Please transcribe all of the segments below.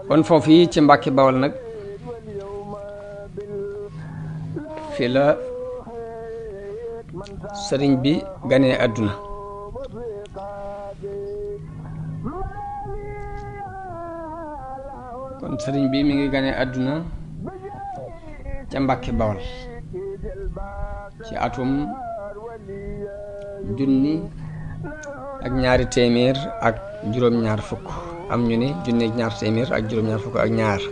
kon foofu yi ci Mbàkke Bawol nag fi la sëriñ bi ganee àdduna kon sëriñ bi mi ngi ganee àdduna ca Mbàkke Bawol ci atum 1220 am ñu ni 1220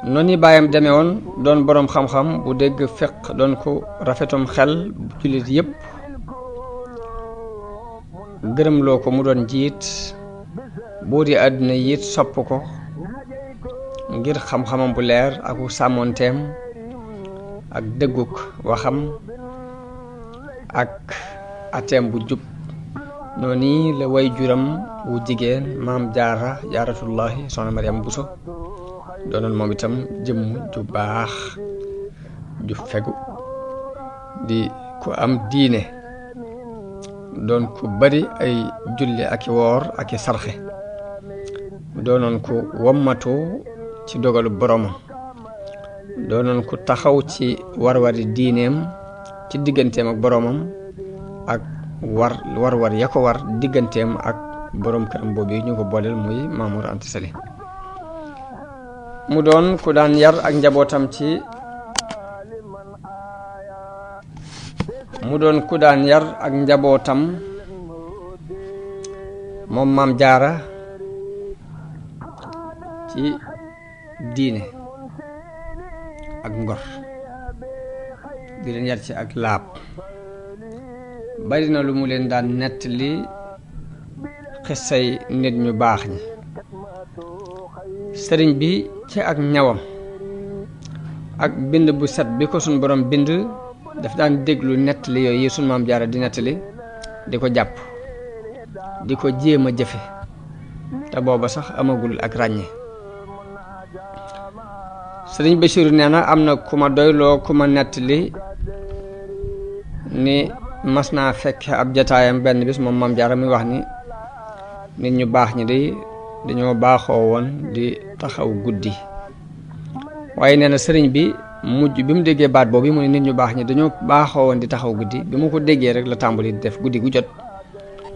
noonu baayam demee woon doon boroom xam-xam bu dégg fiq doon ko rafetum xel jullit yépp gërëm loo ko mu doon jiit boo di àdduna yit sopp ko ngir xam-xamam bu leer ak sàmmoonteem ak dëgguk waxam ak ateem bu jub noonu la way juram wu jigéen maam jaaratullahi soxna Mariam Buso doonoon moom itam jëmm ju baax ju fegu di ku am diine doon ku bari ay julli ak i woor ak i sarxe doonoon ku wommatu ci dogalu boromam doonoon ku taxaw ci war-wari diineem ci digganteem ak boromam ak war ya ko war digganteem ak borom këram boobu ñu ko booleel muy Mamour Anta Sali mu doon ku daan yar ak njabootam moom maam jaara ci diine ak ngor di leen yar ci ak laab bari na lu mu leen daan nettali xissay nit ñu baax ñi sëriñ bi ci ak ñawam ak bind bu set bi ko suñ borom bind daf daan déglu nettali yooyu yi suñ maam jaara di nettali di ko jàpp di ko jéem a jëfe te booba sax amagul ak ràññe sëriñ Basiiru nee na am na ku ma doyloo ku ma nettali ni mas naa fekk ab jataayam benn bis moom maam jaara muy wax ni nit ñu baax ñi day dañoo baaxoo woon di taxaw guddi waaye nee na sëriñ bi mujj bi mu déggee baat boobu mu ne nit ñu baax ñi dañoo baaxoo woon di taxaw guddi bi mu ko déggee rek la tàmbali di def guddi gu jot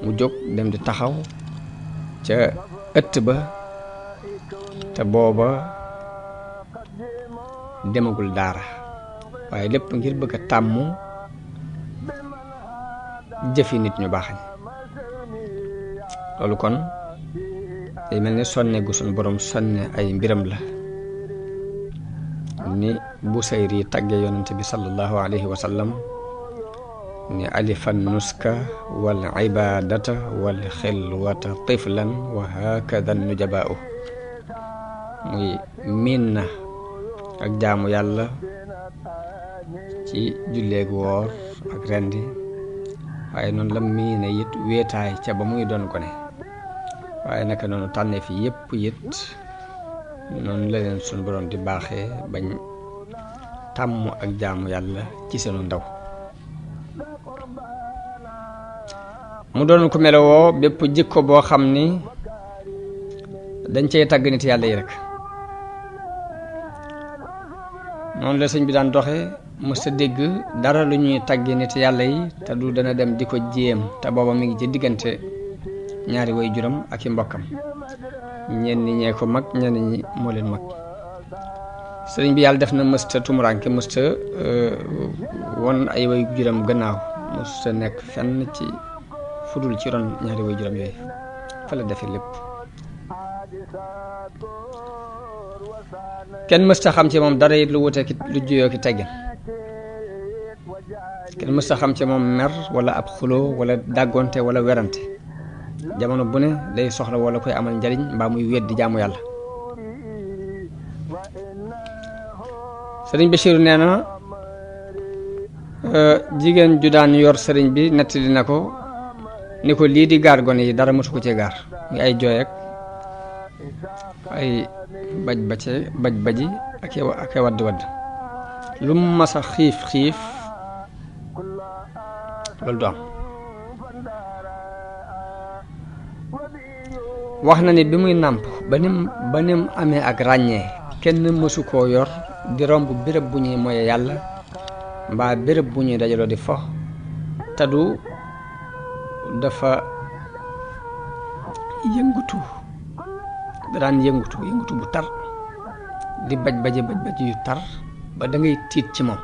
mu jóg dem di taxaw ca ëtt ba te booba demagul daara waaye lépp ngir bëgg a tàmm jëfi nit ñu baax ñi loolu kon day mel ni sonne gu suñ borom sonne ay mbiram la ni Busayri tagge yonente bi sallallahu alayhi wa sallam ni alifan nuska wal ibadata wal xilwata tiflan wa hakada nujabaa'u muy miin na ak jaamu yàlla ci julleeg woor ak rendi waaye noonu la miine it wéetaay ca ba muy doon gone waaye naka noonu tànnee fi yépp it noonu la leen suñu borom di baaxee bañ tàmm ak jaamu yàlla ci seenu ndaw mu doon ko melowoo bépp jikko boo xam ni dañ cey tàgg nit yàlla yi rek noonu la sëñ bi daan doxe mës a dégg dara lu ñuy tàgge nit yàlla yi te du dana dem di ko jéem te booba mi ngi ci diggante ñaari way juram ak i mbokkam ñenn ñee ko mag ñenn ñi moo leen mag sëriñ bi yàlla def na mësta tumuranke mësta won ay way juram gannaaw mësta nekk fenn ci fudul ci ron ñaari way juram yooyu fa la defe lépp kenn mësta xam ci moom dara it lu wute lu juyoo ki teggin kenn mësta xam ci moom mer wala ab xuloo wala dàggonte wala werante jamono bu ne day soxla wala koy amal njariñ mbaa muy weddi jaamu yàlla sëriñ Basiiru nee na jigéen ju daan yor sëriñ bi nettali na ko ni ko lii di gaar gone yi dara mësu ko ci gaar muy ay jooy ak ay baj baji ak wadd lu mu mas a xiif loolu du am. wax na ni bi muy nàmp ba nim amee ak ràññee kenn mësu koo yor di romb béréb bu ñuy moye yàlla mbaa béréb bu ñuy dajaloo di fo te du dafa yëngutu daan yëngutu bu tar di baj yu tar ba da ngay tiit ci moom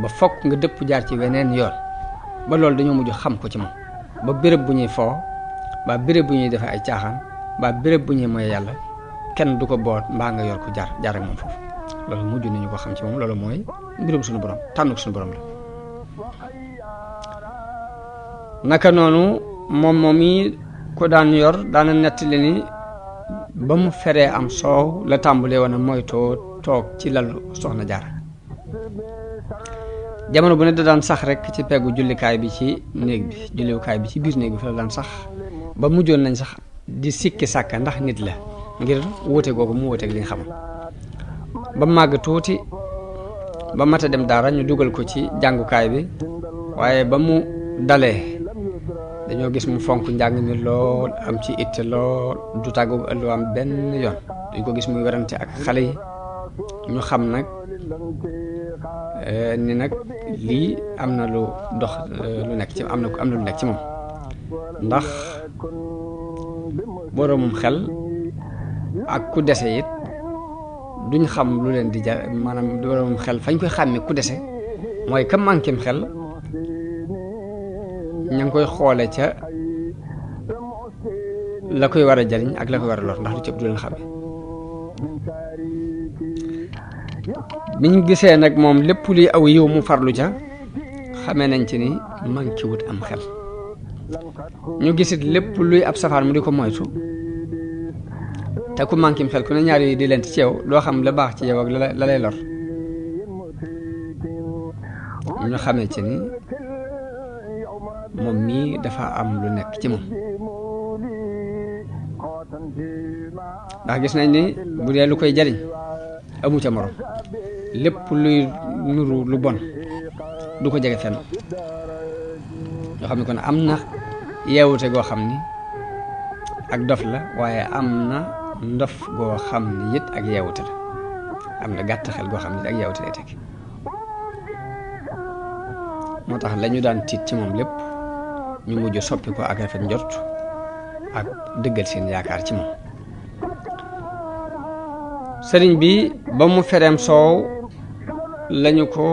ba fokk nga dëpp jaar ci weneen yoon ba loolu dañoo mujj xam ko ci moom ba béréb bu ñuy foo ba béréb bu ñuy defee ay caaxaan ba béréb bu ñuy moye yàlla kenn du ko boot mbaa nga yor ko jaar ak moom foofu loolu mujj nañu ko xam ci moom loolu mooy mbirum suñu borom tànn ko suñu borom la. naka noonu moom yi ko daan yor daana nettali ni ba mu feree am soow la tàmbalee woon a moytoo toog ci lalu soxna Jaara. jamono bu ne da daan sax rek ci peggu jullikaay bi ci néeg bi julliwukaay bi ci biir néeg bi fa la daan sax ba mujjoon nañ sax di sikki sàkka ndax nit la ngir wuute googu mu wuuteeg li nga xamoon. ba màgg tuuti ba mat a dem daara ñu dugal ko ci jàngukaay bi waaye ba mu dalee dañoo gis mu fonk njàng mi lool am ci itte lool du tàggoog ëlluwaam benn yoon duñ ko gis muy werante ak xale yi ñu xam nag ni nag lii am na lu dox lu nekk ci am na lu nekk ci moom ndax boroomum xel ak ku dese it duñ xam lu leen di jar maanaam boroomum xel fañ koy xàmme ku dese mooy ka manquém xel ña ngi koy xoole ca la koy war a jariñ ak la koy war a lor ndax lu cëpp du leen xàmme. biñ gisee nag moom lépp luy aw yiw mu farlu ca xamee nañ ci ni manqué wut am xel ñu gisit lépp luy ab safaan mu di ko moytu te ku manqué xel ku ne ñaar yi di leen ci yow doo xam la baax ci yow ak la lay lor ñu xamee ci ni moom mii dafa am lu nekk ci moom ndax gis nañ ni bu dee lu koy jariñ amu ca morom lépp luy nuru lu bon du ko jege fenn ñoo xam ne kon am na yeewute goo xam ni ak dof la waaye am na ndof goo xam ni it ak yeewute la am na gàtt xel goo xam ni ak yeewute lay tekki moo tax la ñu daan tiit ci moom lépp ñu mujj soppi ko ak rafet njort ak dëggal seen yaakaar ci moom. sëriñ bi ba mu fereem soow lañu ko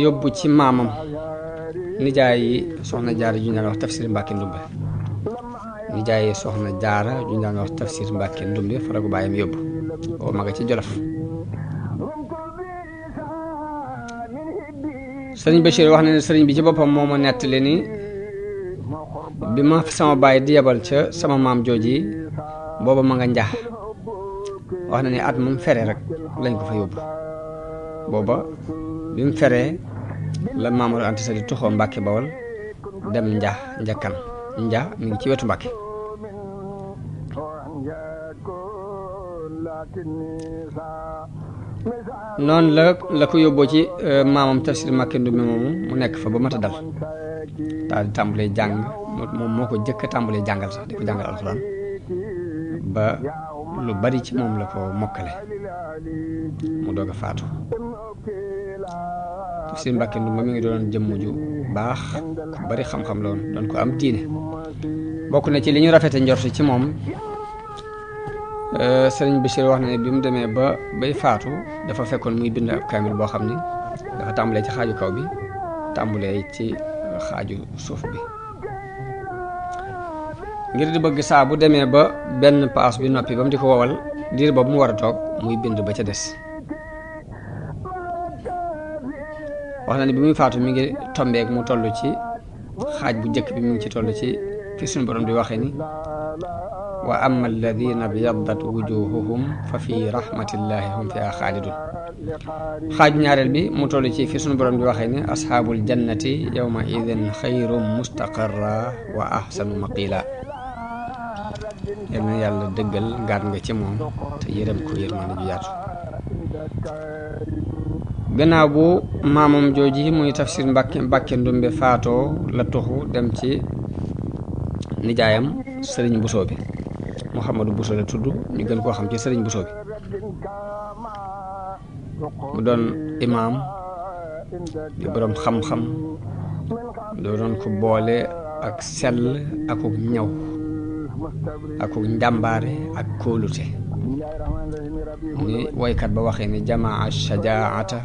yóbbu ci maamam nijaay yi soxna jaara ju ñu daan wax tafsir Mbàkke Ndumbe nijaay yi soxna jaara ju ñu daan wax tafsir Mbàkke Ndumbe fa la ko bàyyam yóbbu oo ma nga ci Jolof. sëriñ Bachir wax na ne sëriñ bi ci boppam moo ma nettali ni bi ma sama baay di yebal ca sama maam jooji booba ma nga njax wax na ni at moom fere rek lañ ko fa yóbbu booba bi mu feree la Mamadou Anta Sali tuxoo Mbàkke Bawol dem njakkan mi ngi ci wetu Mbàkke noonu la ko yóbboo ci maamam tafsir Mbàkke Ndumbe moomu mu nekk fa ba mat a dal daal di tàmbalee jàng moom moo ko jëkk a tàmbalee jàngal sax di ko jàngal alxuraan ba lu bari ci moom la ko mokkale mu doog a faatu. tafsir Mbàkke Ndumbe mi ngi doon jëmm ju baax ku bari xam-xam la woon doon ko am diine bokk na ci li ñu rafete njort ci moom sëriñ Bachir wax na ne bi mu demee ba bay faatu dafa fekkoon muy bind ab kaamil boo xam ni dafa tàmbalee ci xaaju kaw bi tàmbalee ci xaaju suuf bi ngir di bëgg saa bu demee ba benn paas bi noppi ba mu di ko wowal diir boobu mu war a toog muy bind ba ca des. wax na ne bi muy faatu mi ngi tombeek mu toll ci xaaj bu njëkk bi mi ngi ci toll ci fi suñu borom di waxee ni wa amma alladina byaddat wujuhuhum fa fi rahmatillahi hum fiha xaalidun xaaju ñaareel bi mu toll ci fi suñu borom di waxee ni asxaabul jannati yawma idin xayrum mustaqarra wa ahsanu maqila yal na yàlla dëggal ngaat nga ci moom te yërëm ko yërmaane ju yaatu gannaaw bu maamam jooji muy Tafsir Mbàkke Ndumbe faatoo la tuxu dem ci nijaayam sëriñ Bousso bi Mouhamadou Bousso la tudd ñu gën koo xam ci sëriñ Bousso bi mu doon imaam di boroom xam-xam doon ko boole ak sell akuk ñaw akuk njàmbaare ak kóolute ni waykat ba waxee ni jamaa shajaata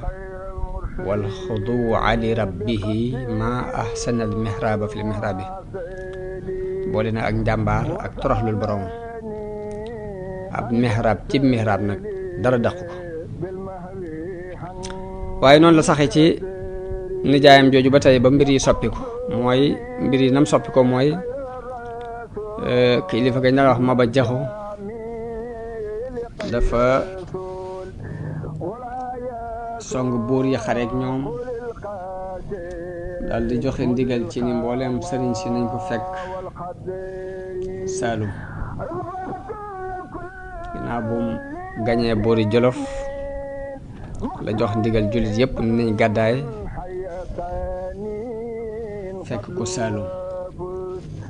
wal xuduwa li rabbihi ma ahsana al mihraba fi l mihrabi boole na ak njàmbaar ak toroxlul borom ab mihrab ci mihrab nag dara daqu ko waaye noonu la saxee ci nijaayam jooju ba tey ba mbir yi soppiku mooy mbir yi nam soppi ko mooy kilifa gañ daan wax Maba Jaxu dafa song buur yi xareek ñoom daal di joxe ndigal ci ni mbooleem sëriñ si nañ ko fekk Saalum ginnaaw bu mu gañee buuri Jolof la jox ndigal jullit yépp ni nañ gàddaay fekk ko Saalum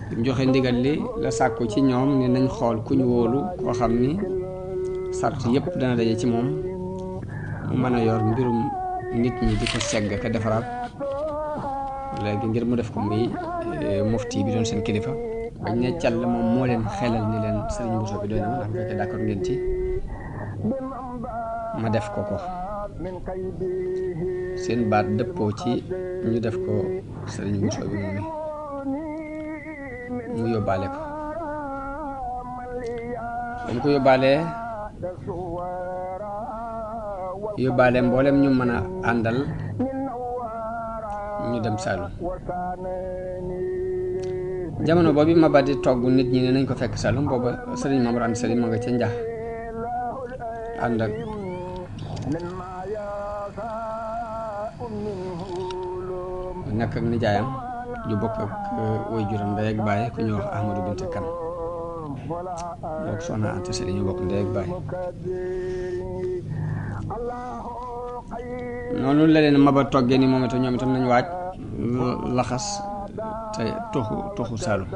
bi mu joxe ndigal li la sàkku ci ñoom ni nañ xool ku ñu wóolu koo xam ni sart yépp dana daje ci moom mu mën a yor mbirum nit ñi di ko segg ka defaraat léegi ngir mu def ko muy mufti bi doon seen kilifa bañ ne càll moom moo leen xelal ni leen sëriñ Bousso bi doy na ma ndax bu fekkee d'accord ngeen ci ma def ko seen baat dëppoo ci ñu def ko sëriñ Bousso bi moom mu yóbbaale ko dañ ko yóbbaale mboolem ñu mën a àndal ñu dem Saalum jamono boobu Maba di togg nit ñi ne nañ ko fekk Saalum booba sëriñ Mamour Anta Sali ma nga ca njax ànd ak nekk ak nijaayam ju bokk ak woy juram ndey ak baay ku ñuy wax Ahmadou Binta Kan bokk soxna Anta Sali ñu bokk ndey ak baay noonu la leen Maba toggee ni moom itam ñoom itam nañ waaj laxas te toxu Saalum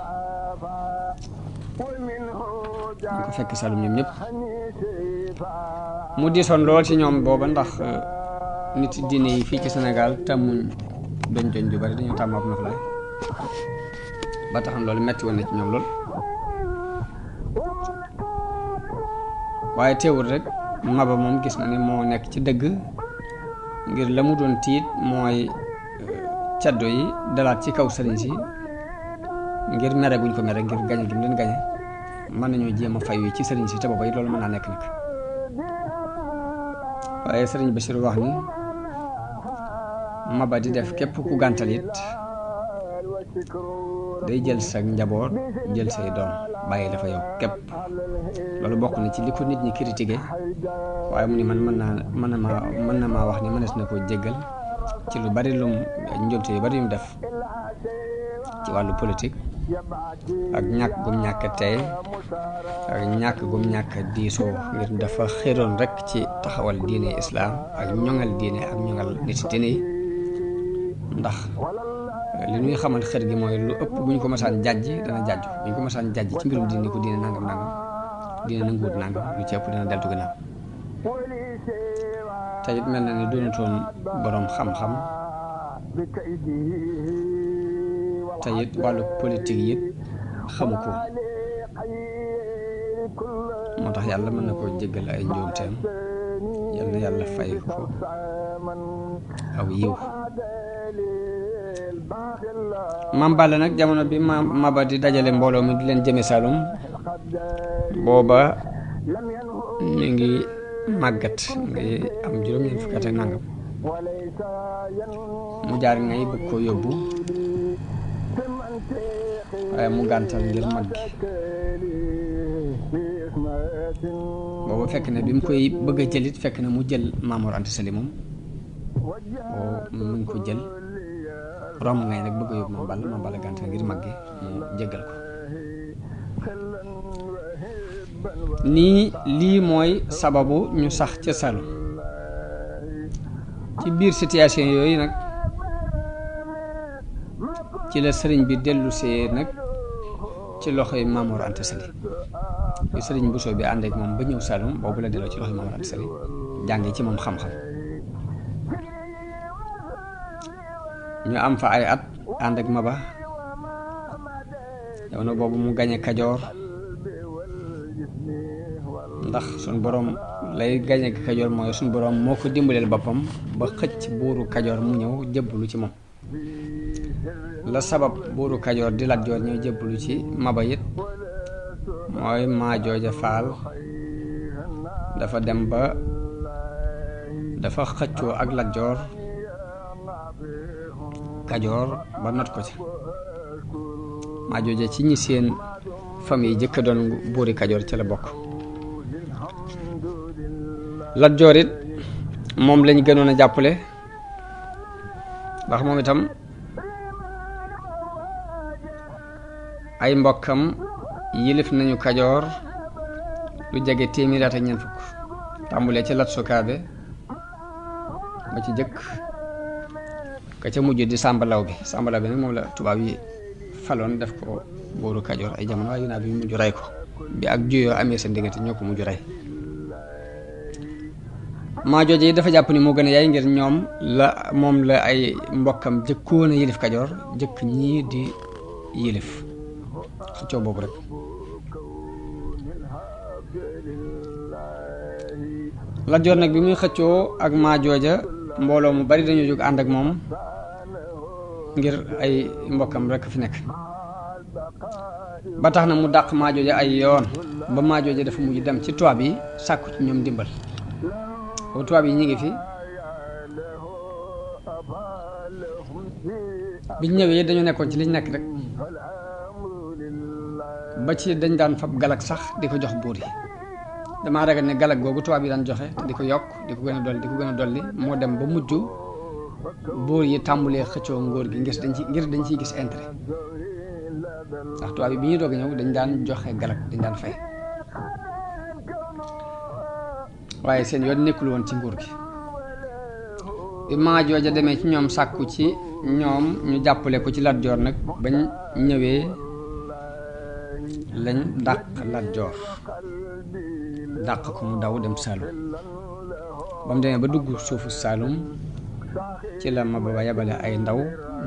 ñu ko fekk Saalum ñoom ñëpp mu diisoon lool ci ñoom booba ndax nit diine yi fii ci Sénégal tàmmuñ doñ ju bari dañu tàmm ab noflaay ba taxam loolu metti woon na ci ñoom lool waaye teewul rek Maba moom gis na ni moo nekk ci dëgg ngir la mu doon tiit mooy caddo yi dalaat ci kaw sëriñ si ngir mere guñ ko mere ngir gañe gi mu leen gañe mën nañoo jéem a fay wi ci sëriñ si te booba it loolu mën naa nekk nag waaye sëriñ Bachir wax ni Maba di def képp ku gàntal it day jël sa njaboot jël say doom bàyyi dafa yow képp loolu bokk na ci li ko nit ñi critiqué waaye mu ni man mën na maa wax ni mënees na ko jéggal ci lu bari lum njuumte yu bari yu mu def ci wàllu politique ak ñàkk gum ñàkk tey ak ñàkk gum ñàkk diisoo ngir dafa xéroon rek ci taxawal diine islaam ak ñoŋal diine ak ñoŋal nit diine yi ndax li ñuy xamal xër gi mooy lu ëpp bu ñu ko masaan jàjj dana jàjju bu ñu ko masaan jàjj ci mbirum diine ko diine nangam diine nanguwut nangam lu ci ëpp dana deltu gannaaw te it mel na ni doonatoon boroom xam-xam te it wàllu politique yi xamu ko moo tax yàlla mën na koo jéggal ay njuumteem yal na yàlla fay ko aw yiw Maam Balla nag jamono bi Maba di dajale mbooloo mi di leen jëme Saalum booba mi ngi màggat ngi am juróom-ñeent fukki at ak nangam mu jaar ngay bëgg koo yóbbu waaye mu gàntal ngir mag gi booba fekk na bi mu koy bëgg a jëlit fekk na mu jël Mamour Anta Sali moom mu ngi ko jël romb ngay nag bëgg a yóbbu Maam Balla gàntal ngir mag gi mu jéggal ko nii lii mooy sababu ñu sax ca Saalum ci biir situation yooyu nag ci la sëriñ bi dellusee nag ci loxoy Maam Mor Anta Sali bi sëriñ Bousso bi ànd ak moom ba ñëw Saloum boobu la delloo ci loxoy Maam Mor Anta Sali jànge ci moom xam-xam ñu am fa ay at ànd ak Maba jamono boobu mu gañe Kajoor ndax suñ boroom lay gañe Kajoor mooy suñ boroom moo ko dimbaleel boppam ba xëcc buuru Kajoor mu ñëw jébbalu ci moom la sabab buuru Kajoor di Lat Joor ñëw jébbalu ci Maba it mooy Maajooja Faal dafa dem ba dafa xëccoo ak Lat Joor Kajoor ba not ko ca Maajooja ci ñi seen famille jëkk doon buuri Kajoor ca la bokk Lat Joor it moom lañ gënoon a jàppale ndax moom itam ay mbokkam yilif nañu Kajoor lu jege téeméeri at ak ñeent fukk tàmbulee ci Lat Sukaabe ba ci jëkk ka ca mujj di Sàmba Lawbe Sàmba Lawbe nag moom la tubaab yi faloon def ko buuru Kajoor ay jamono waaye ginnaaw bi mujj rey ko bi ak juyoo amee seen diggante ñoo ko mujj rey Maajooja yi dafa jàpp ni moo gën a yaay ngir moom la ay mbokkam jëkkoon a yilif Kajoor jëkk ñii di yilif xëccoo boobu rek Lat Joor nag bi muy xëccoo ak Maajooja mbooloo mu bari dañoo jóg ànd ak moom ngir ay mbokkam rek fi nekk ba tax na mu dàq Maajooja ay yoon ba Maajooja dafa mujj dem ci tubaab yi sàkku ci ñoom dimbal boobu tubaab yi ñi ngi fi biñ ñëwee dañoo nekkoon ci liñ nekk rek ba ci dañ daan fab galak sax di ko jox buur yi damaa ragal ne galak googu tubaab yi daan joxe te di ko yokk di ko gën a dolli moo dem ba mujj buur yi tàmbulee xëccoo ngóor gi ngir dañ ciy gis intérêt ndax tubaab yi bi ñuy doog a ñëw dañ daan joxe galak dañ daan fay waaye seen yoon nekkul woon ci nguur gi bi Maajooja demee ci ñoom sàkku ci ñoom ñu jàppale ko ci Lat Joor nag bañ ñëwee lañ dàq Lat Joor dàq ko mu daw dem Saalum ba mu demee ba dugg suufu Saalum ci la Maba ba yabale ay ndaw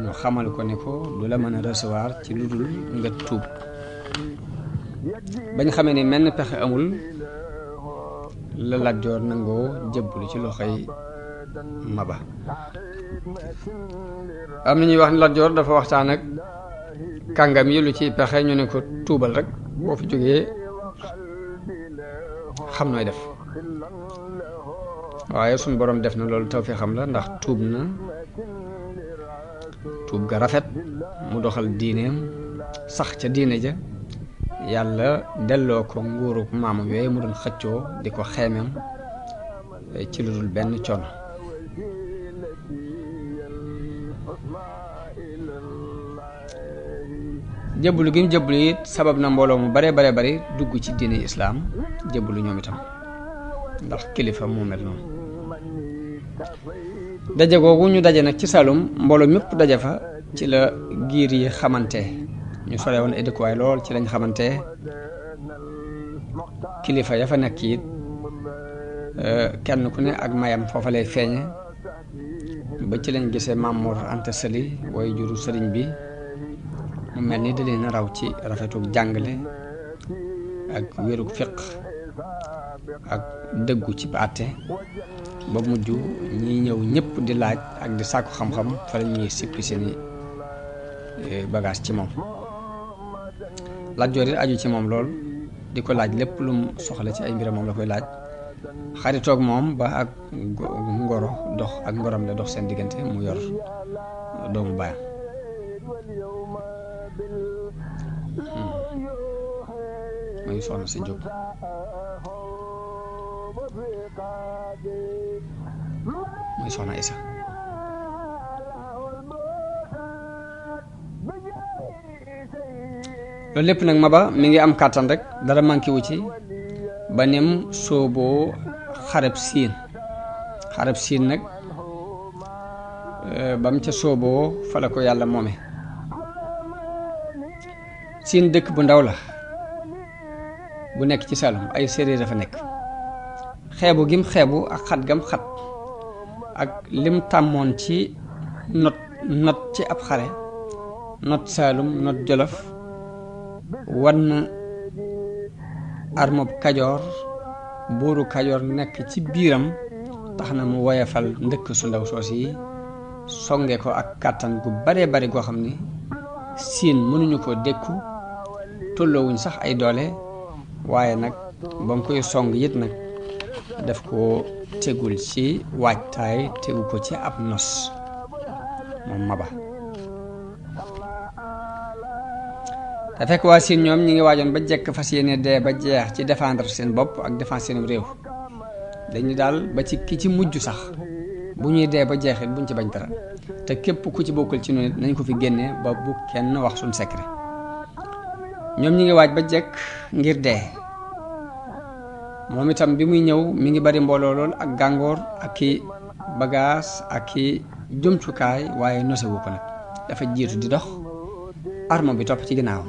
ñu xamal ko ne ko du la mën a recevoir ci lu dul nga tuub bañ xamee ni menn pexe amul la Lat Joor nangoo jébbalu ci loxoy Maba am na ñuy wax ni Lat Joor dafa waxtaan ak kàngam yi lu ci pexe ñu ne ko tuubal rek boo fi jógee xam nooy def waaye suñ borom def na loolu taw fi xam la ndax tuub ga rafet mu doxal diineem sax ca diine ja yàlla delloo ko nguuru maamam yooyu mu doon xëccoo di ko xeemeem ci lu dul benn coono jébbalu gi mu jébbalu it sabab na mbooloo mu bare bari dugg ci diine islaam jébbalu ñoom itam ndax kilifa moo mel noonu daje googu ñu daje nag ci Saalum mbooloo mépp daje fa ci la giir yi xamante ñu sore woon ay dëkkuwaay lool ci lañ xamante kilifa ya fa nekk it kenn ku ne ak mayam foofa lay feeñe ba ci lañ gisee Maam Mor Anta Sali way juru sëriñ bi mu mel ni da leen raw ci rafetuk jàngale ak wérug fiq ak dëggu ci àtte ba mujj ñi ñëw ñëpp di laaj ak di sàkku xam-xam fa la ñuy sippi seeni bagage ci moom Lat Joor it aju ci moom lool di ko laaj lépp lu mu soxla ci ay mbiram moom la koy laaj xaritoog moom ba ak ngoro dox ak ngorom la dox seen diggante mu yor doomu baayam muy soxna si Jóob muy soxna Isa loolu lépp nag Maba mi ngi am kàttan rek dara manqué wu ci ba nem sooboo xarab siin nag bam ca sooboo fa la ko yàlla moome. Siin dëkk bu ndaw la bu nekk ci Saalum, ay séeréer dafa nekk. xeebu gim xeebu ak xat gam xat ak lim tàmmoon ci not ci ab xare, not Saalum not Jolof, wan armob Kajoor, buuru Kajoor nekk ci biiram, tax na mu woyafal ndëkk su ndaw soos yi songe ko ak kàttan gu bare bari goo xam ni Siin mënuñu ko dékku, tolloowuñ sax ay doole, waaye nag ba mu koy song it nag daf ko tegul ci waajtaay, tegu ko ci ab nos moom Maba. te fekk waa Siin ñoom ñi ngi waajoon ba jekk fas yéene dee ba jeex ci défendre seen bopp ak défendre seen réew. dañu daal ba ci ki ci mujj sax bu ñuy dee ba jeexit buñ ci bañ dara, te képp ku ci bokkul ci noonu nañ ko fi génnee ba bu kenn wax suñ secret. ñoom ñi ngi waaj ba jekk ngir dee. moom itam bi muy ñëw mi ngi bari mbooloo lool ak gàngoor ak ki bagaas ak ki jumtukaay, waaye nosewu ko nag, dafa jiitu di dox, arme bi topp ci ginnaawam.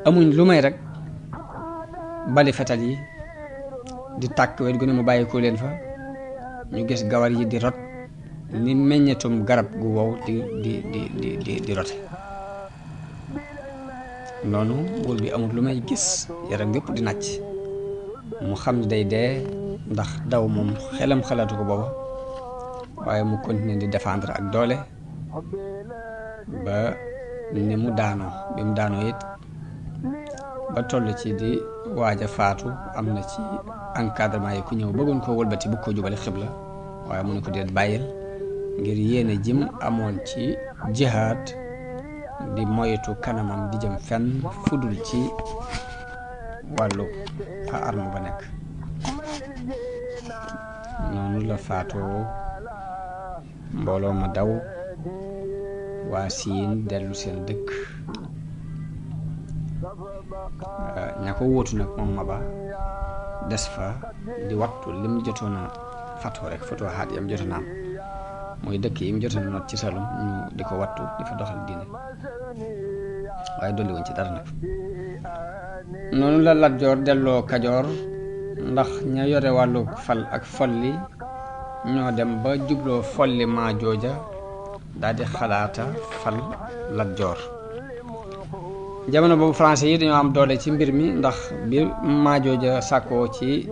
amuñ lu may rek bali fetal yi di tàkk wet gu ne mu bàyyi ko leen fa. ñu gis gawar yi di rot ni meññetum garab gu wow di rote noonu. buur bi amul lu may gis yaram yépp di nàcc, mu xam ne day dee, ndax daw moom xelam xalaatu ko booba, waaye mu continuer di défendre ak doole ba ni mu daanoo. bi mu daanoo it ba toll ci di waaj a faatu, am na ci encadrement yi ku ñëw bëggoon koo wëlbati bu ko jubale xibla, waaye mu ne ko déet bàyyil, ngir yéene jim amoon ci jihaad di moytu kanamam di jëm fenn fudul ci wàllu fa arme ba nekk. noonu la faatoo. mbooloo ma daw, waa Siin dellu seen dëkk. ña ko wóotu nag moom Maba des fa di wattu lim jotoon a fatoo rek fatoo xaat yam jotoon a am, mooy dëkk yi mu jotoon a not ci Saalum, ñu di ko wattu di fa doxal diine, waaye dolli woon ci dara nag. noonu la Lat Joor delloo Kajoor, ndax ña yore wàllu fal ak folli ñoo dem ba jubloo folli maa jooja, daal di xalaata fal Lat Joor. jamono boobu français yi dañoo am doole ci mbir mi, ndax bi maa jooja sàkkoo ci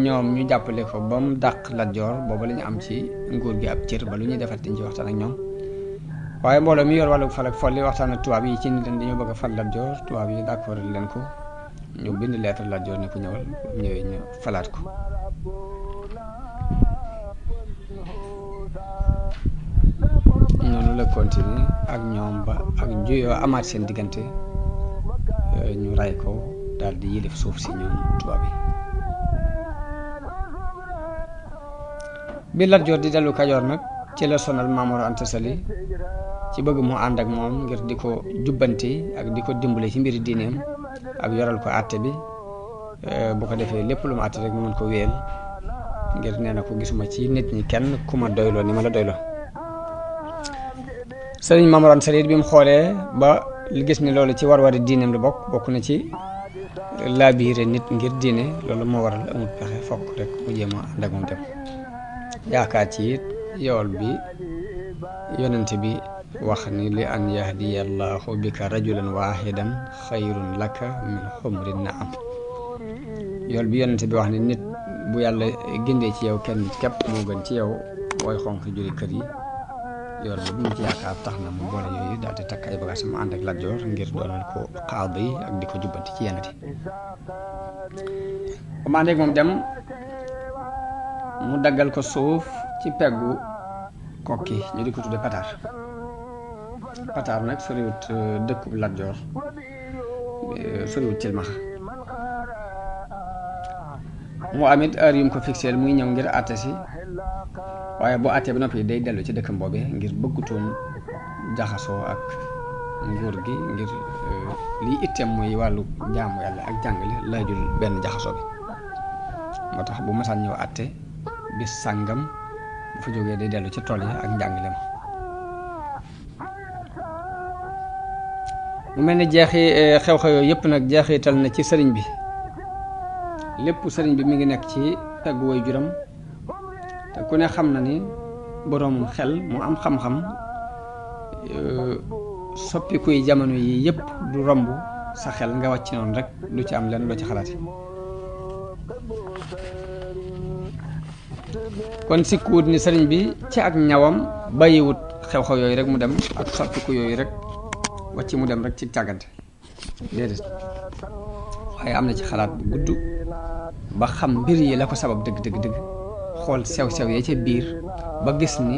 ñoom ñu jàppale ko ba mu dàq Lat Joor, booba la ñu am ci nguur gi ab cër ba lu ñuy defar dañ ci waxtaan ak ñoom. waaye mbooloo mi yor wàllu fal ak folli waxtaan ak tubaab yi ci ni leen dañoo bëgg a fal Lat Joor, tubaab yi d'accord leen ko, ñu bind lettre Lat Joor ne ko ñëwal, ñëwee ñu falaat ko. noonu la continuer ak ñoom ba ak juyoo amaat seen diggante, ñu ray ko daal di yilif suuf si ñoom tubaab yi. bi Lat Joor di dellu Kajoor nag ci la sonal Maam Mor Anta Sali ci bëgg mu ànd ak moom ngir di ko jubbanti ak di ko dimbale ci mbiri diineem ak yoral ko àtte bi, bu ko defee lépp lu mu àtte rek mu mën ko wéyal, ngir nee na ko gisuma ci nit ñi kenn ku ma doyloo ni ma la doyloo. Sëriñ Maam Mor Anta Sali bi mu xoolee ba gis ni loolu ci war-wari diineem la bokk na ci laabiire nit ngir diine, loolu moo waral amul pexe, fokk rek mu jéem a ànd ak moom dem. yaakaar ci it yool bi yonent bi wax ni li an yahdiya allahu bika rajulan wahidan xayrun laka min xumri naam. yool bi yonent bi wax ni nit bu yàlla gindee ci yow kenn képp moo gën ci yow booy xonq juri kër yi. yool bi mu ci yaakaar tax na mu boole yooyu daal di takk ay bagages mu ànd ak Lat Joor ngir doonal ko xaadi yi ak di ko jubbanti ci yenn ti. bu ma àndeeg moom dem mu daggal ko suuf ci peggu kokki ñu di ko tudde Pataar. Pataar nag soriwut dëkkub Lat Joor, soriwut Cilmaxa. mu amit heure yu mu ko fixeel muy ñëw ngir àtte si, waaye boo àttee ba noppi day dellu ci dëkkam boobee ngir bëggutoon jaxasoo ak nguur gi, ngir liy itteem muy wàllu jaamu yàlla ak jàngale laajul benn jaxasoo bi. moo tax bu masaan ñëw àtte bis sàngam bu fa jógee day dellu ci tool yi ak njàngale ma mu mel ni xew-xew yooyu yëpp nag jeexital na ci sëriñ bi lépp sëriñ bi mi ngi nekk ci tagg way juram te ku ne xam na ni boroom xel mu am xam-xam soppikuy jamono yi yëpp du romb sa xel nga wàcc noonu rek du ci am lenn loo ci xalaate kon sikkuwut ni sëriñ bi ci ak ñawam bàyyiwut xew-xew yooyu rek mu dem ak soppiku yooyu rek wàcc mu dem rek ci càggante déedéet waaye am na ci xalaat bu gudd ba xam mbir yi la ko sabab dëgg xool sew-sew ya ca biir ba gis ni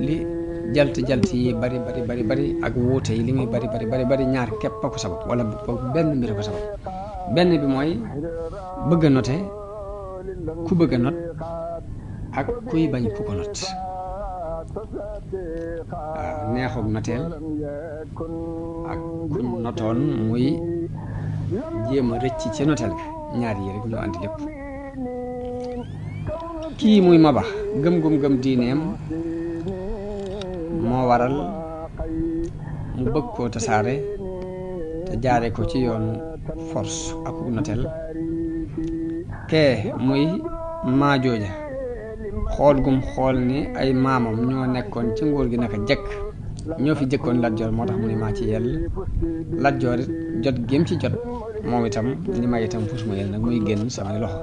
li jalt yi bari ak wuute yi li muy bari ñaar képp a ko sabab wala benn mbir a ko sabab benn bi mooy bëgg a note ku bëgg a not ak kuy bañ ku ko not waaw neexoog noteel ak kuñ notoon muy jéem a rëcc ci noteel ga ñaar yi rek ñoo andi lépp kii muy Maba gëm diineem moo waral mu bëgg koo tasaare te jaare ko ci yoonu force ak noteel kee muy Maajooja xool gum xool ni ay maamam ñoo nekkoon ci nguur gi naka jekk ñoo fi jëkkoon Lat Joor moo tax mu ni maa ci yell Lat Joor it jot gém ci jot moom itam ni ma itam fus ma yell nag muy génn samay loxo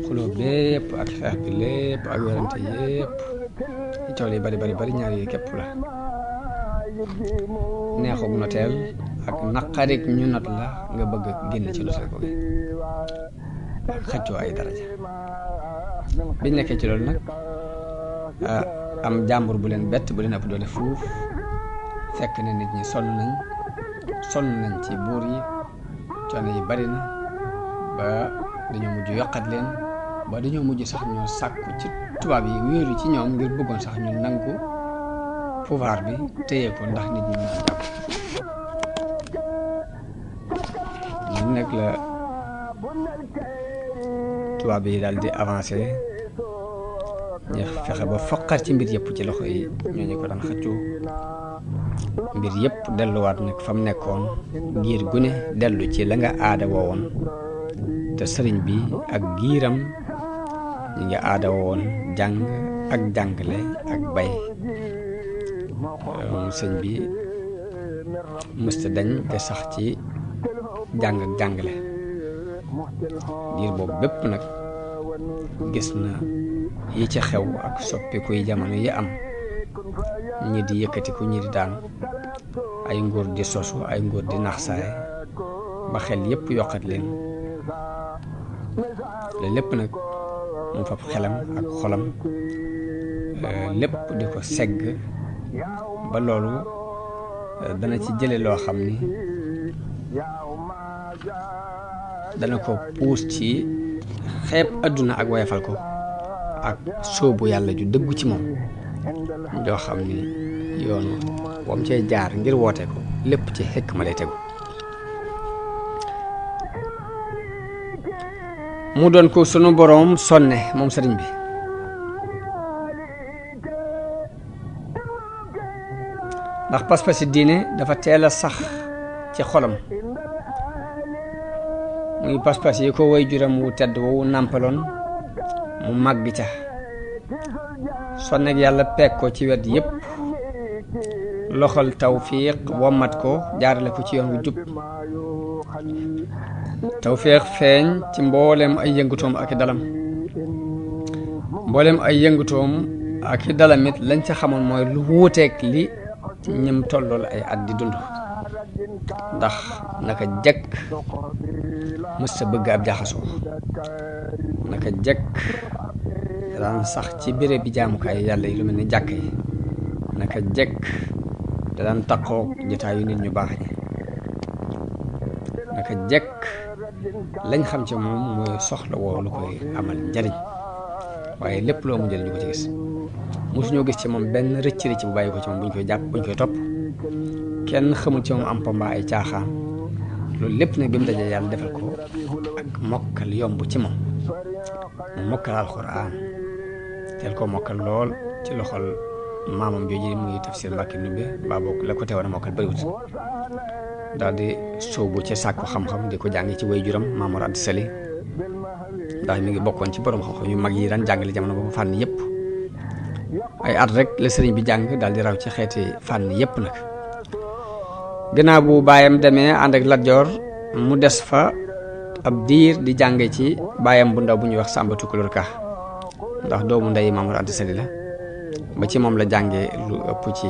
xuloo bépp ak xeex bi lépp ak werante yépp ci tool yi bari ñaar yi képp la neexug noteel ak naqarik ñu not la nga bëgg génn ci noteel ko gi ak xëccoo ay daraja biñ nekkee ci loolu nag am jàmbur bu leen bett bu leen ëpp doole fuuf fekk na nit ñi sonn nañ ci buur yi coono yi bari na ba dañoo mujj yokkat leen ba dañoo mujj sax ñoo sàkku ci tubaab yi wéeru ci ñoom ngir bëggoon sax ñu nangu pouvoir bi téye ko ndax nit ñi mën a jàpp ñu nekk la tubaab yi daal di avancé ñu fexe ba foqar ci mbir yëpp ci loxo yi ñooñu ko daan xëccoo mbir yëpp delluwaat nag fa mu nekkoon giir gu ne dellu ci la nga aada woowoon te sëriñ bi ak giiram ñi nga aada woowoon jàng ak jàngale ak bay sëñ bi mësta dañ te sax ci jàng ak jàngale giir boobu bépp nag gis na yi ci xew ak soppikuy jamono yi am ñi di yëkkatiku ñi di daan ay nguur di sosu ay nguur di naxsaay ba xel yépp yokkat leen loolu lépp nag mu fab xelam ak xolam lépp di ko segg ba loolu dana ci jële loo xam ni dana ko puus ci xeeb adduna ak wayfal ko ak sóobu yàlla ju dëggu ci moom joo xam ni yoonu wam cee jaar ngir woote ko lépp ci xekk ma lay tegu mu doon ko sunu boroom sonne moom sëriñ bi ndax pas-pasi diine dafa teel a sax ci xolam muy pas-pas yi ko way juram wu tedd woowu nàmpaloon mu màgg ca sonnek yàlla peeg ko ci wet yépp loxol tawfiq wommat ko jaarale ko ci yoon wu jub tawfiq feeñ ci mbooleem ay yëngutoom ak i dalam mbooleem ay yëngutoom ak i dalamit lañ ca xamoon mooy lu wuuteeg li ñim tollool ay at di dund ndax naka jekk mës sa bëgg ab jaxasoo naka jekk daan sax ci béréb bi jaamukaay yàlla yi lu mel ni jàkk yi naka jekk da daan taqoog jotaayu nit ñu baax ñi naka jekk lañ xam ci moom mooy soxla woo lu koy amal njariñ waaye lépp loo mu njëriñ ñu ko ci gis mosuñoo gis ci moom benn rëcc bu bàyyi ko ci moom buñ koy jàpp buñ koy topp kenn xamul ci moom am pomba ay caaxaan loolu lépp nag bi mu dajee yàlla defal ko ak mokkal yomb ci moom mu mokkal alxuraan teel ko mokkal lool ci loxol maamam jooju muy Tafsir Mbàkke Ndumbe baa bokk la ko teewoon a mokkal bëriwut daal di sóobu ca sàkku xam-xam di ko jàng ci waajuram Maam Mor Anta Sali ndax mi ngi bokkoon ci borom xam-xam yu mag yi daan jàngale jamono boobu fànn yëpp ay at rek la sëriñ bi jàng daal di raw ci xeeti fànn yëpp nag. gannaaw bu baayam demee ànd ak Lat Joor mu des fa ab diir di jànge ci baayam bu ndaw bu ñuy wax Sàmba Tukulóor Ka ndax doomu ndey Maam Mor Anta Sali la ba ci moom la jànge lu ëpp ci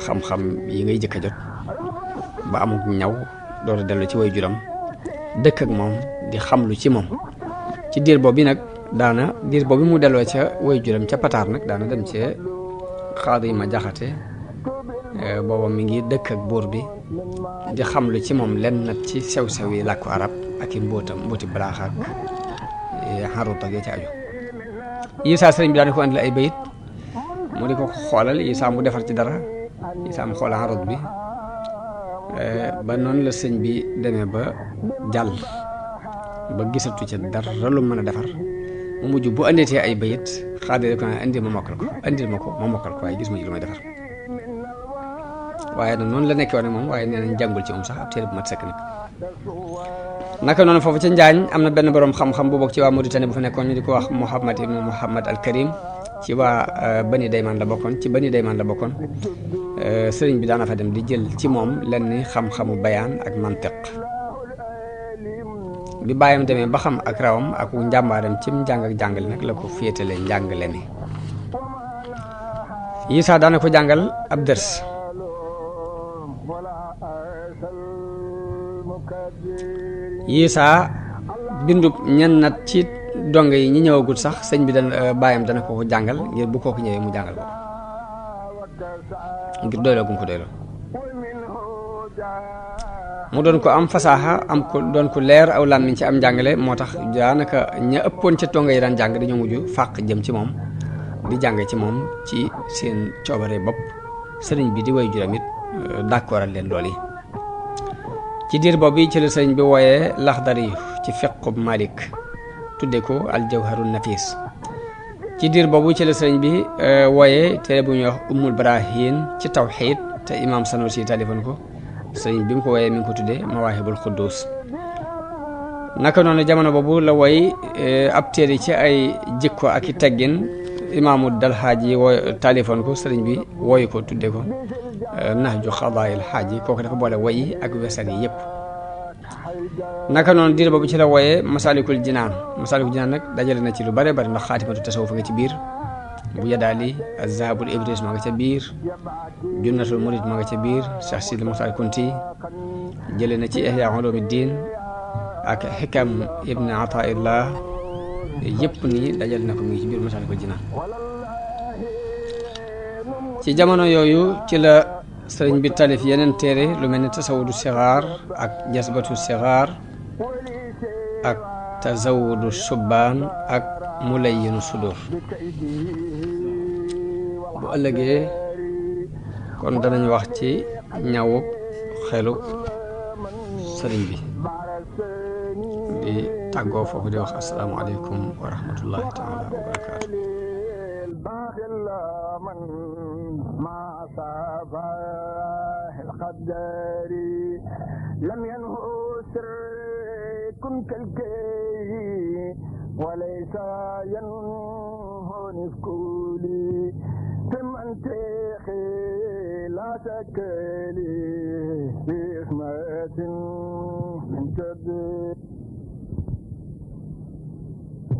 xam-xam yi ngay jëkk a jot ba amuk ñaw door a dellu ci waajuram dëkk ak moom di xam lu ci moom ci diir boobu nag diir boobu mu delloo ca waajuram ca Pataar nag daana dem ci Xaadima Jaxate booba mi ngi dëkk ak buur bi di xam lu ci moom lenn nag ci sew-sew yi làkku arab ak i mbooti balaax ak xarut ak ya ci aju Isaa sëriñ bi daan ko andil ay bayit mu di ko xoolal Isaa mu defar ci dara Isaa mu xoolal xarut bi ba noonu la sëñ bi demee ba jàll ba gisatu ca dara lu mën a defar mu mujj bu andeetee ay bayit xaadire ko andil ma mokkal ko andil ma ko ma mokkal ko waaye gis ma ci lu may defar waaye nag noonu la nekkee woon moom waaye nee nañ jàngul ci moom sax ab téere bu mat sëkk nag naka noonu foofu ca Njaañ am na benn borom xam-xam bu bokk ci waa Mauritanie bu fa nekkoon ñu di ko wax Muhammad ibnu Muhammad al Karim ci waa Bani Daymaan la bokkoon sëriñ bi daana fa dem di jël ci moom lenn xam-xamu bayaan ak mantiq bi bàyyam demee ba xam ak rawam ak njàmbaaram ci njàng ak jàngale nag la ko féetale njàngale mi Isaa daana ko jàngal ab dërs Isaa bindub ñennat ci donge yi ñi ñëwagul sax sëñ bi bàyyam dana ko jàngal ngir bu kooku ñëwee mu jàngal ko ngir doyloo gum ko doyloo mu doon ko am fasaaxa doon ko leer aw làmmiñ ci am njàngale moo tax daanaka ña ëppoon ca donge yi daan jàng dañoo mujj fàq jëm ci moom di jàng ci moom ci seen coobare bopp sëriñ bi di way juram it d'accordal leen lool yi ci diir boobu ci la sëriñ bi wooyee Laxdari ci fiqub Malik tudde ko Aljawharun Nafis ci diir boobu ci la sëriñ bi wooyee téere bu ñuy wax Ummul Barahin ci tawxiid te imaam Sanusi talifoon ko sëriñ bi mu ko wooyee mi ngi ko tuddee Mawaahibul Quddus naka noonu jamono boobu la woy ab téere ci ay jikko ak i teggin imaamu Dalxaaji wooy talifoon ko sëriñ bi wooyu ko tudde ko Nahju Xadaayil Xaaji kooku dafa boole woyi ak wesar yi yëpp naka noonu diir boobu ci la wooyee Masaalikul Jinaan nag dajale na ci lu bare bari ndax xaatimatu tasawuf nga ci biir bu Yadaali Zahabul Ibris ma nga ca biir Junnatul Murid ma nga ca biir Cheikh Sidi Muxtaar Kunti jële na ci Ihya Ulumuddin ak Xikam Ibn Ataillah yëpp nii dajale na ko mu ngi ci biir Masaalikul Jinaan ci jamono yooyu ci la sëriñ bi talif yeneen téere lu mel ni tasawudu sixaar ak jasbatu sixaar ak tazawudu subbaan ak mulayyinu sudur bu ëllëgee kon danañ wax ci ñawu xelu sëriñ bi di tàggoo foofu di wax asalaamaaleykum wa rahmatullahi taala wa barakaatu مع صباح القدر لم ينه سرك كالكي وليس ينه نفكولي ثم انتخي لا تكلي بإخمة من كبير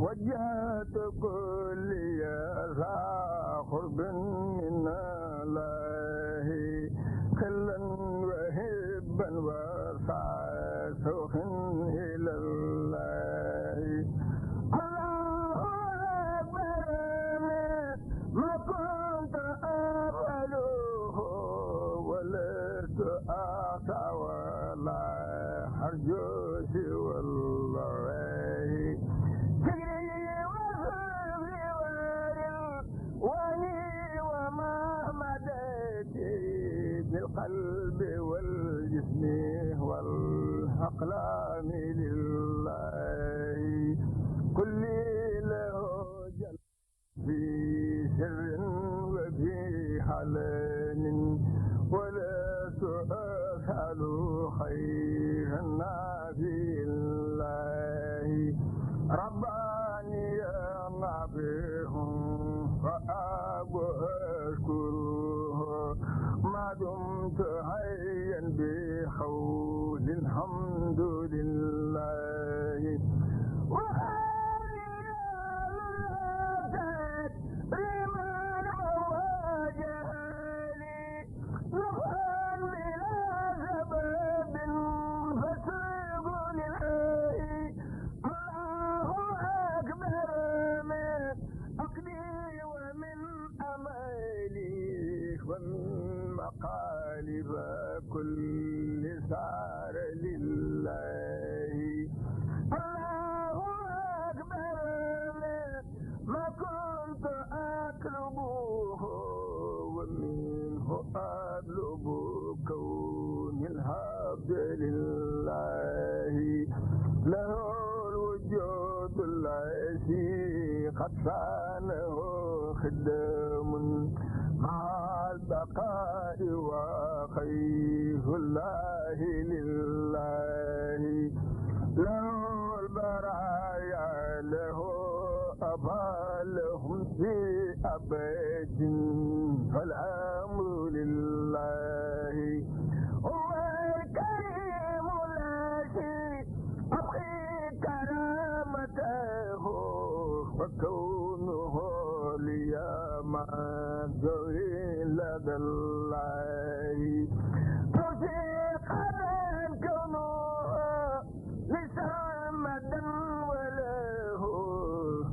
وجهت كل ذا قرب من الله خلا وهبا وسوخ إلى الله الله أكبر ما كنت أفعله ولست أعطى ولا أرجو سوى الله بالقلب والجسم والأقلام لله كل له جل في سر علان ولست أسأل خير الناس الله رباني نبيه فأب أشكره ما دمت حيا بحول الحمد لله مقالب كل سار لله الله أكبر ما كنت أطلبه ومنه أطلب كون الحمد لله له الوجود الذي قد صانه خدم مع البقاء وخير الله لله له البرايا له أبالهم في أبد فالأمر لله هو الكريم الذي أبقي كرامته وكونه لي ما جري لدى الله توثيقا كونه لسامدا وله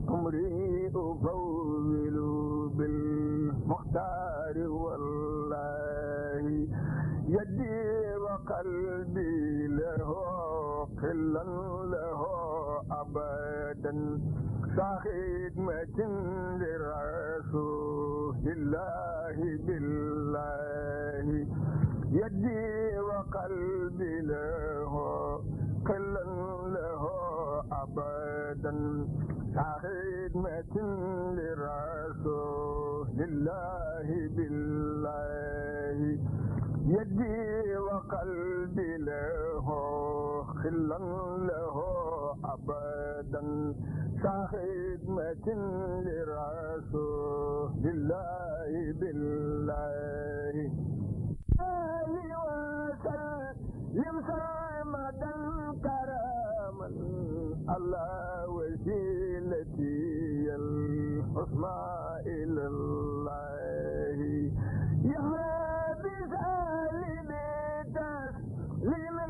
أمري أفوّل بالمختار والله يدي وقلبي له قلا له أبدا خدمة لرسول الله بالله يدي وقلبي له قلا له أبدا خدمة لرسول الله بالله يدي وقلبي له خلا له أبدا خدمة لرسول الله بالله وسلم سرمدا كراما على وسيلتي الحسنى إلى الله يا بسالم تسليما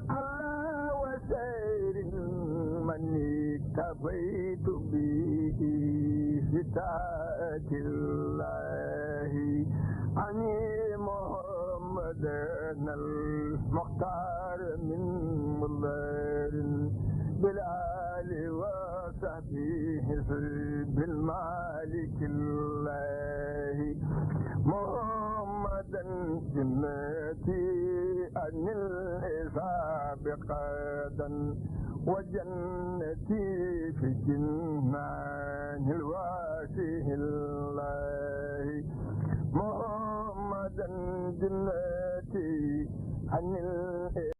على وسير من اكتفيت به ستاة الله عني محمدنا المختار من مضر بالآل وصحبه بالمالك الله محمدا جنتي عن الحساب قادا وجنتي في جنان الواسع الله محمدا جنتي عن